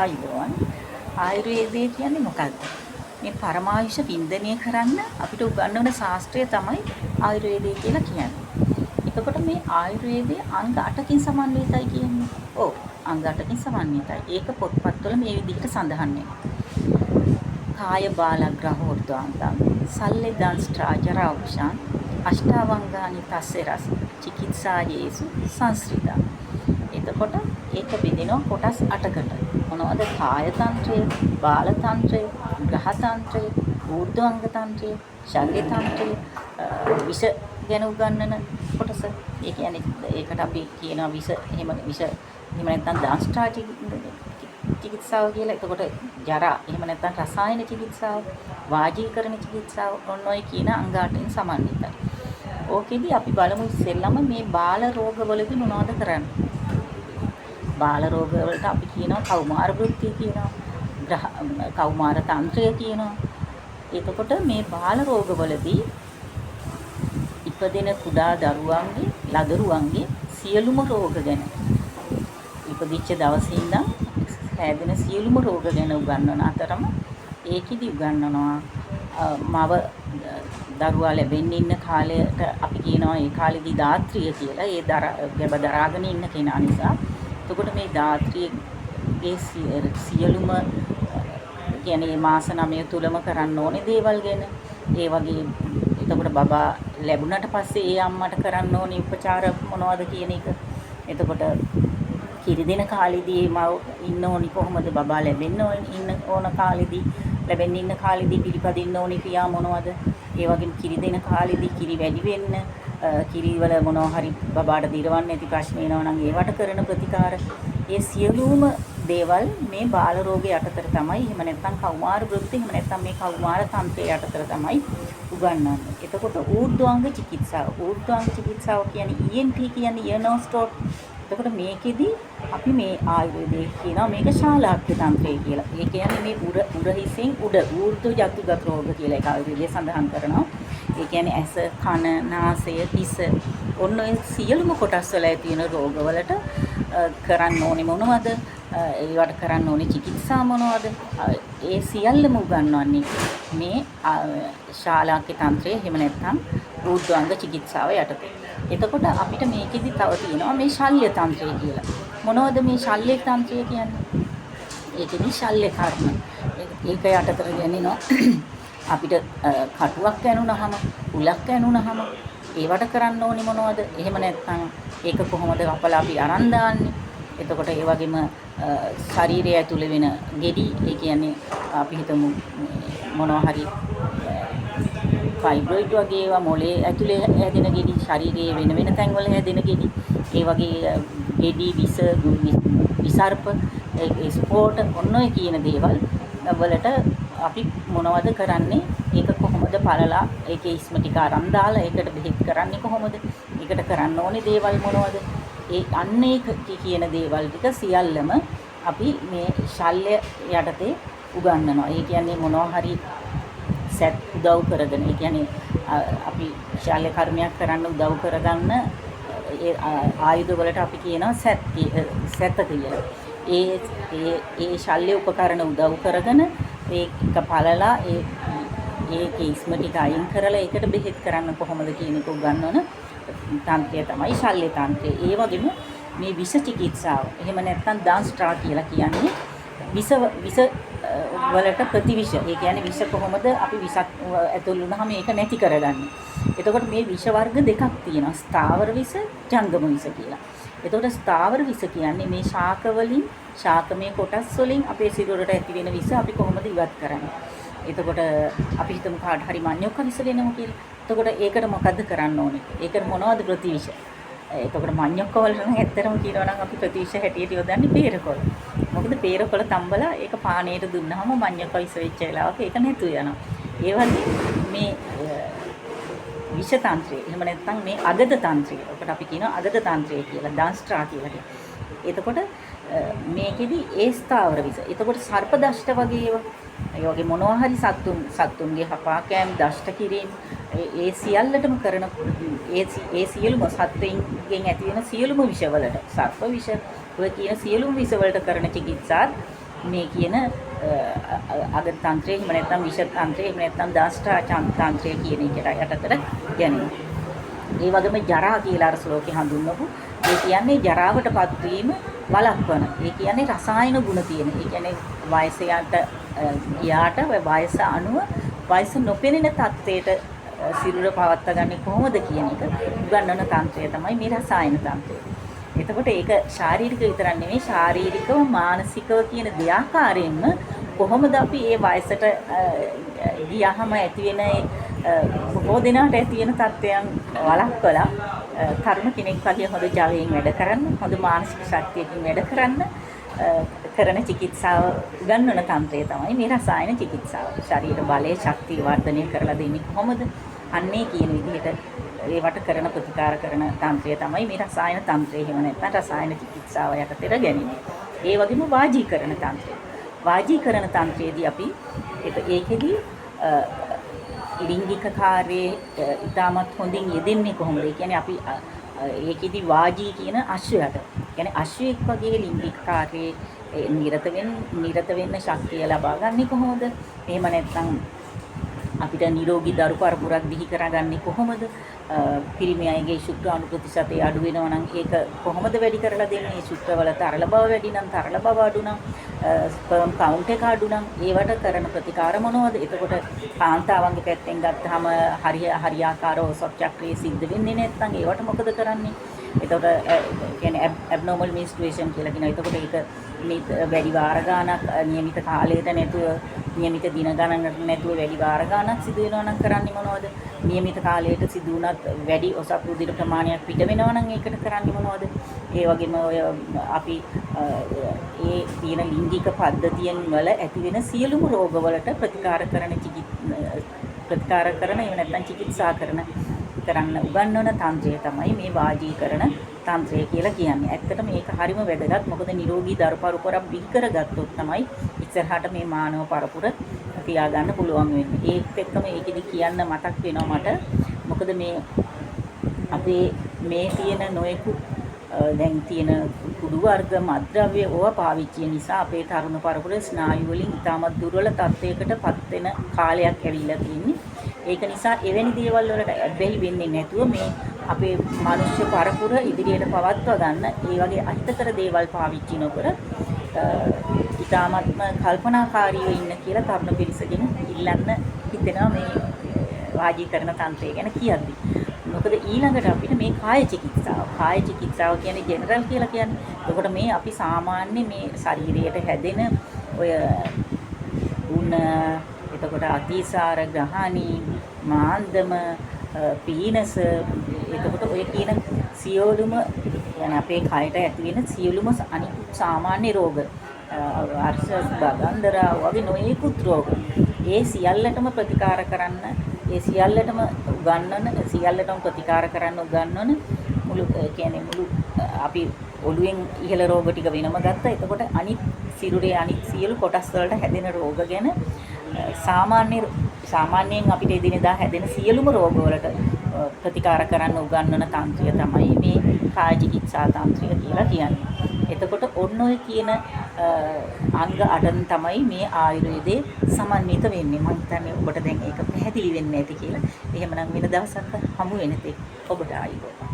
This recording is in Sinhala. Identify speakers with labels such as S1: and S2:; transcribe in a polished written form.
S1: ආයුබෝවන්. ආයුර්වේදය කියන්නේ මොකක්ද? මේ පරමායුෂ වින්දනය කරන්න අපිට උගන්වන ශාස්ත්‍රය තමයි ආයුර්වේදය කියලා කියන්නේ. එතකොට මේ ආයුර්වේදය අංග 8කින් සමන්විතයි කියන්නේ. ඔව්, අංග 8කින් සමන්විතයි. ඒක පොත්පත්වල මේ විදිහට සඳහන් වෙනවා. කාය බාලග්‍රහෝර්ධාංගං සල්ලේ දංස්ත්‍රා ජරාවුෂාන් අෂ්ටාවංගානි තස්සේ රස චිකිත්සා යේසු සංස්ත්‍රිතා. එතකොට ඒක බෙදෙනවා කොටස් 8කට. මොනවද? කාය තන්ත්‍රය, බාල තන්ත්‍රය, ග්‍රහ තන්ත්‍රය, ඌර්ධවංග තන්ත්‍රය, ශල්‍ය තන්ත්‍රය, විෂ ගැන උගන්වන කොටස. ඒ කියන්නේ ඒකට අපි කියනවා විෂ, එහෙම විෂ, එහෙම නැත්නම් දංෂ්ටා චිකිත්සාව කියලා. එතකොට ජරා, එහෙම නැත්නම් රසායන චිකිත්සාව, වාජීකරණ චිකිත්සාව, ඔන්න ඔය කියන අංග 8න් සමන්විතයි. ඕකෙදි අපි බලමු ඉස්සෙල්ලම මේ බාල රෝගවලදී මොනවද කරන්නේ? බාල රෝග වලට අපි කියනවා කෞමාර වෘත්තිය කියනවා, ග්‍රහ කෞමාර තන්ත්‍රය කියනවා. එතකොට මේ බාල රෝගවලදී ඉපදෙන කුඩා දරුවන්ගේ, ලදරුවන්ගේ සියලුම රෝග ගැන, ඉපදිච්ච දවසේ ඉඳන් හැදෙන සියලුම රෝග ගැන උගන්වන අතරම ඒකෙදි උගන්වනවා මව දරුවා ලැබෙන්න ඉන්න කාලයට අපි කියනවා ඒ කාලෙදි ධාත්‍රිය කියලා. ඒ ගැබ දරාගෙන ඉන්න කෙනා නිසා. එතකොට මේ ධාත්‍රියගේ සියලුම කියන්නේ මාස 9 තුලම කරන්න ඕනේ දේවල් ගැන. ඒ වගේ එතකොට බබා ලැබුණට පස්සේ ඒ අම්මට කරන්න ඕනේ උපචාර මොනවද කියන එක. එතකොට කිරි දෙන කාලෙදී ඒ මව ඉන්න ඕනි කොහොමද, බබා ලැබෙන්න ඉන්න ඕන කාලෙදී, ලැබෙන්න ඉන්න කාලෙදී පිළිපදින්න ඕනි ක්‍රියා මොනවද? ඒ වගේම කිරි දෙන කාලෙදී කිරි වැඩි වෙන්න, කිරි වල මොනවා හරි බබාට දිරවන්න නැති ප්‍රශ්න එනවා නම් ඒවට කරන ප්‍රතිකාර, ඒ සියලුම දේවල් මේ බාල රෝග යටතට තමයි, එහෙම නැත්නම් කෞමාර වෘත්ති, එහෙම නැත්නම් මේ කෞමාර තන්ත්‍රය යටතට තමයි උගන්වන්නේ. එතකොට ඌර්ಧ್ವಾංග චිකිත්සාව. ඌර්ಧ್ವಾංග චිකිත්සාව කියන්නේ ENT කියන්නේ ear nose throat. එතකොට මේකෙදි අපි මේ ආයුර්වේදයේ කියනවා මේක ශාලාක්‍ය තන්ත්‍රය කියලා. ඒ කියන්නේ මේ උර හිසෙන් උඩ ඌර්ಧ್ව ජතුගත රෝග කියලා ඒක ආයුර්වේදයේ සඳහන් කරනවා. ඒ කියන්නේ ඇස, කන, නාසය, හිස, ඔන්න ඔය සියලුම කොටස් වල ඇති වෙන රෝගවලට කරන්න ඕනේ මොනවද? ඒවට කරන්න ඕනේ චිකිත්සා මොනවද? ඒ සියල්ලම උගන්වන්නේ මේ ශාලාක්‍ය තන්ත්‍රය, එහෙම නැත්නම් ඌර්ಧ್වාංග චිකිත්සාව යටතේ. එතකොට අපිට මේකෙදි තව තියෙනවා මේ ශල්‍ය තන්ත්‍රය කියලා. මොනවද මේ ශල්‍ය තන්ත්‍රය කියන්නේ? ඒකෙදි ශල්‍ය කර්ම. ඒක යටතට ගැනෙනවා අපිට කටුවක් ඇනුනහම, උලක් ඇනුනහම ඒවට කරන්න ඕනේ මොනවද? එහෙම නැත්නම් ඒක කොහොමද කපලා අපි අරන් දාන්නේ? එතකොට ඒ වගේම ශරීරය ඇතුලේ වෙන ගෙඩි, ඒ කියන්නේ අපි හිතමු මොනවා හරි ෆයිබ්‍රොයිඩ් වගේ ඒවා, මොලේ ඇතුලේ හැදෙන ගෙඩි, ශරීරයේ වෙන වෙන තැන්වල හැදෙන ගෙඩි, ඒ වගේ ගෙඩි, විස, විසර්ප, ඒ ස්ෆෝට, ඔන්න ඔය කියන දේවල් වලට අපි මොනවද කරන්නේ? ඒක කොහොමද පළලා ඒකේ ඉස්ම ටික අරන් දාලා ඒකට බෙහෙත් කරන්නේ කොහොමද? ඒකට කරන්න ඕනේ දේවල් මොනවද? ඒ අන්න ඒක කියන දේවල් ටික සියල්ලම අපි මේ ශල්‍ය යටතේ උගන්වනවා. ඒ කියන්නේ මොනවා හරි සැත් උදව් කරගෙන, ඒ කියන්නේ අපි ශල්‍ය කර්මයක් කරන්න උදව් කරගන්න ඒ ආයුධ වලට අපි කියනවා සැත් සැත කියලා. ඒ ඒ ඒ ශල්‍ය උපකරණ උදව් කරගෙන ඒක පළලා ඒ ඒකේ ඉස්ම ටික අයින් කරලා ඒකට බෙහෙත් කරන්න කොහොමද කියන එක උගන්වන තන්ත්‍රය තමයි ශල්‍ය තන්ත්‍රය. ඒ වගේම මේ විෂ චිකිත්සාව, එහෙම නැත්නම් දංස්ට්‍රා කියලා කියන්නේ විෂ විෂ වලට ප්‍රතිවිෂ. ඒ කියන්නේ විෂ කොහොමද අපි විෂක් ඇතුල් වුණාම ඒක නැති කරගන්නේ. එතකොට මේ විෂ වර්ග දෙකක් තියෙනවා. ස්ථාවර විෂ, ජංගම විෂ කියලා. එතකොට ස්ථාවර විෂ කියන්නේ මේ ශාක වලින්, ශාකමය කොටස් වලින් අපේ සිරුරට ඇති වෙන විෂ අපි කොහොමද ඉවත් කරන්නේ? එතකොට අපි හිතමු කාට හරි මඤ්ඤොක්ක විෂ වෙනවා කියලා. එතකොට ඒකට මොකද්ද කරන්න ඕනේ? ඒකට මොනවද ප්‍රතිවිෂ? එතකොට මඤ්ඤොක්ක වලට නම් ඇත්තටම කියනවා නම් අපි ප්‍රතිවිෂ හැටියට යොදන්නේ පේරකොළ. මොකද පේරකොළ තම්බලා ඒක පානයට දුන්නාම මඤ්ඤොක්ක විෂ වෙච්ච වෙලාවක ඒක නැතු වෙනවා. ඒ වගේ මේ විෂ තන්ත්‍රය, එහෙම නැත්නම් මේ අගද තන්ත්‍රය. ඔකට අපි කියනවා අගද තන්ත්‍රය කියලා, දංස්ට්‍රා කියලා කියනවා. එතකොට මේකෙදි ඒ ස්ථාවර විෂ. එතකොට සර්ප දෂ්ට වගේ ඒවා, ඒ වගේ මොනවා හරි සත්තුන්ගේ හපා කෑම දෂ්ට කිරීම, ඒ සියල්ලටම කරන ඒ සියලුම සත්වයින්ගෙන් ඇති වෙන සියලුම විෂවලට, සර්ප විෂ, ඔය කියන සියලුම විෂ වලට කරන චිකිත්සාත් මේ කියන අග තන්ත්‍රය, එහෙම නැත්නම් විෂ තන්ත්‍රය, එහෙම නැත්නම් දාෂ්ටා තන්ත්‍රය කියන එකට යටතට ගැනෙනවා. ඒ වගේම ජරා කියලා අර ශ්ලෝකේ හඳුන්වපු, ඒ කියන්නේ ජරාවට පත්වීම වළක්වන. ඒ කියන්නේ රසායන ගුණ තියෙන. ඒ කියන්නේ වයස යට ගියාට වයස අනුව වයස නොපෙනෙන තත්ත්වයට සිරුර පවත්වා ගන්නේ කොහොමද කියන එක උගන්වන තන්ත්‍රය තමයි මේ රසායන තන්ත්‍රය. එතකොට ඒක ශාරීරික විතරක් නෙමෙයි, ශාරීරිකව මානසිකව කියන දෙආකාරයෙන්ම කොහොමද අපි ඒ වයසට ගියාම ඇති වෙන බොහෝ දෙනාට ඇති වෙන තත්ත්වයන් වළක්වලා තරුණ කෙනෙක් වගේ හොඳ ජවයෙන් වැඩ කරන්න, හොඳ මානසික ශක්තියකින් වැඩ කරන්න කරන චිකිත්සාව උගන්වන තන්ත්‍රය තමයි මේ රසායන චිකිත්සාව. ශරීර බලය ශක්තිය වර්ධනය කරලා දෙන්නේ කොහොමද? අන්නේ කියන විදිහට ඒවට කරන ප්‍රතිකාර කරන තන්ත්‍රය තමයි මේ රසායන තන්ත්‍රය. එහෙම නැත්නම් රසායන චිකිත්සාව යටතට ගැනෙන්නේ. ඒ වගේම වාජීකරණ තන්ත්‍රය. වාජීකරණ තන්ත්‍රයේදී අපි ඒකෙදි ලිංගික කාර්යයේ ඉතාමත් හොඳින් යෙදෙන්නේ කොහොමද? ඒ කියන්නේ අපි ඒකෙදි වාජී කියන අශ්වයාට. ඒ කියන්නේ අශ්වයෙක් වගේ ලිංගික කාර්යයේ නිරත වෙන්න ශක්තිය ලබා ගන්නේ කොහොමද? එහෙම නැත්නම් අපිට නිරෝගී දරු පරපුරක් බිහි කරගන්නේ කොහොමද? පිරිමි අයගේ ශුක්‍රාණු ප්‍රතිශතය අඩු වෙනවා නම් ඒක කොහොමද වැඩි කරලා දෙන්නේ? ඒ ශුක්‍රවල තරල බව වැඩි නම්, තරල බව අඩු නම්, ස්පර්ම් කවුන්ට් එක අඩු නම් ඒවට කරන ප්‍රතිකාර මොනවද? එතකොට කාන්තාවන්ගේ පැත්තෙන් ගත්තාම හරියාකාරව ඔසප් චක්‍රය සිද්ධ වෙන්නේ නැත්නම් ඒවට මොකද කරන්නේ? එතකොට කියන්නේ ඇබ්නෝමල් මින්ස්ට්‍රුවේෂන් කියලා කියනවා. එතකොට ඒක වැඩි වාර ගාණක් නියමිත කාලයට නැතුව, නියමිත දින ගණනකට නැතුව වැඩි වාර ගාණක් සිදු වෙනවා නම් කරන්නේ මොනවද? නියමිත කාලයට සිදු වුණත් වැඩි ඔසප් රුධිර ප්‍රමාණයක් පිට වෙනවා නම් ඒකට කරන්නේ මොනවද? ඒ වගේම ඔය අපි ඒ තියෙන ලිංගික පද්ධතියන් වල ඇති වෙන සියලුම රෝගවලට ප්‍රතිකාර කරන ප්‍රතිකාර කරන එහෙම නැත්නම් චිකිත්සා කරන්න උගන්වන තන්ත්‍රය තමයි මේ වාජීකරණ තන්ත්‍රය කියලා කියන්නේ. ඇත්තටම මේක හරිම වැදගත්. මොකද නිරෝගී දරු පරපුරක් බිහි කරගත්තොත් තමයි ඉස්සරහට මේ මානව පරපුර තියාගන්න පුළුවන් වෙන්නේ. ඒත් එක්කම ඒකෙදි කියන්න මතක් වෙනවා මට. මොකද මේ අපේ මේ තියෙන නොයෙකුත් දැන් තියෙන කුඩු වර්ග මත්ද්‍රව්‍ය ඕවා පාවිච්චි නිසා අපේ තරුණ පරපුර ස්නායු වලින් ඉතාමත් දුර්වල තත්ත්වයකට පත් වෙන කාලයක් ඇවිල්ලා තියෙන්නේ. ඒක නිසා එවැනි දේවල් වලට ඇබ්බැහි වෙන්නේ නැතුව මේ අපේ මනුෂ්‍ය පරපුර ඉදිරියට පවත්වා ගන්න ඒ වගේ අහිතකර දේවල් පාවිච්චි නොකර ඉතාමත්ම කල්පනාකාරීව ඉන්න කියලා තරුණ පිරිසගෙන් ඉල්ලන්න හිතෙනවා මේ වාජීකරණ තන්ත්‍රය ගැන කියද්දි. මොකද ඊළඟට අපිට මේ කාය චිකිත්සාව. කාය චිකිත්සාව කියන්නේ ජෙනරල් කියලා කියන්නේ. එතකොට මේ අපි සාමාන්‍ය මේ ශරීරයට හැදෙන ඔය උණ, එතකොට අතිසාර, ග්‍රහණී, මාන්දම, පීනස, එතකොට ඔය කියන සියලුම يعني අපේ කයට ඇති වෙන සියලුම අනිකුත් සාමාන්‍ය රෝග, අර්ශ, බගන්දරා වගේ නොයෙකුත් රෝග. ඒ සියල්ලටම ප්‍රතිකාර කරන්න, ඒ සියල්ලටම උගන්වන, සියල්ලටම ප්‍රතිකාර කරන්න උගන්වන මුළු කියන්නේ මුළු අපි ඔළුවෙන් ඉහළ රෝග ටික වෙනම ගත්තා. එතකොට අනිත් සිරුරේ අනිත් සියලු කොටස් වලට හැදෙන රෝග ගැන සාමාන්‍යයෙන් අපිට එදිනෙදා හැදෙන සියලුම රෝග වලට ප්‍රතිකාර කරන්න උගන්වන තන්ත්‍රය තමයි මේ කාය චිකිත්සා තන්ත්‍රය කියලා කියන්නේ. එතකොට ඔන්න ඔය කියන අංග 8 තමයි මේ ආයුර්වේදයේ සමන්විත වෙන්නේ. මං හිතන්නේ ඔබට දැන් ඒක පැහැදිලි වෙන්න ඇති කියලා. එහෙමනම් වෙන දවසක හමු වෙන තෙක් ඔබට ආයුබෝවන්.